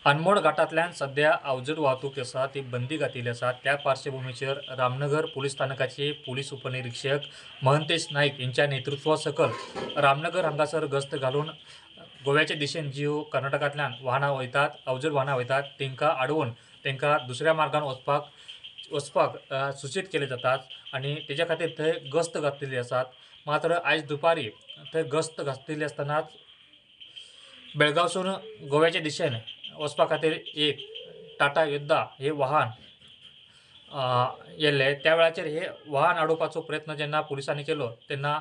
अनमोड घाटांतल्यान सद्या अवजड वाहतूक आसा ती बंदी घातिल्ली आसा. त्या पार्श्वभुमीचेर रामनगर पुलीस स्थानकाचे पुलीस उपनिरीक्षक महंतेश नाईक यांच्या नेतृत्वा सकल रामनगर हांगासर गस्त घालून गोव्याचे दिशेन ज्यो कर्नाटकांतल्यान वाहनां वयतात, अवजड वाहनां वयतात, तांकां आडोवन तांकां दुसऱ्या मार्गान वचपाक सूचीत केले जातात आनी तेज्या खातीर थंय गस्त घातलेली आसात. मात्र आयज दुपारी थंय गस्त घातलेली आसतनाच बेळगांवसून गोव्याच्या दिशेन वचपा खातीर एक टाटा योद्धा हे वाहन येयल्लें. त्या वेळाचेर हे वाहन आडोवपाचो प्रयत्न जेन्ना पुलिसांनी केलो तेन्ना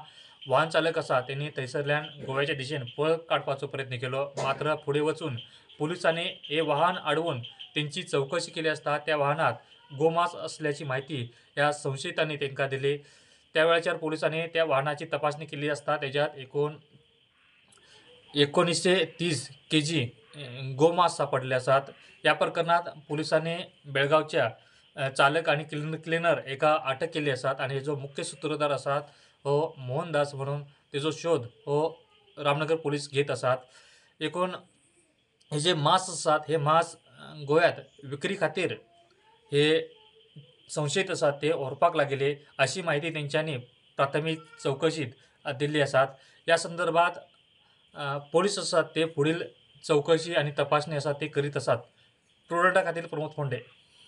वाहन चालक आसा तेणी थंयसरल्यान गोव्याच्या दिशेन पळ काडपाचो प्रयत्न केलो. मात्र फुडें वचून पुलिसांनी हे वाहन आडवून तेंची चवकशी केली आसता त्या वाहनात गोमांस असल्याची म्हायती ह्या संशयितांनी तांकां दिली. त्या वेळाचेर पुलिसांनी त्या वाहनाची तपासणी केली आसता तेज्यात एकूण 1930 केजी गोमांस सापडले आसात. ह्या प्रकरणात पुलिसांनी बेळगांवच्या चालक आनी क्लिनर एका अटक केल्ली आसात आनी हेजो मुख्य सूत्रधार आसात हो मोहनदास म्हणून तेजो शोध हो रामनगर पुलीस घेत आसात. एकूण हे जे मांस आसात हे मांस गोव्यात विक्री खातीर हे संशयित आसात ते व्हरपाक लागिल्ले अशी म्हायती तेंच्यांनी प्राथमीक चवकशीत दिल्ली आसात. ह्या संदर्भात पोलीस आसात ते फुडील चवकशी आनी तपासणी आसा ती करीत आसात. प्रुडंटा खातीर प्रमोद फोंडे.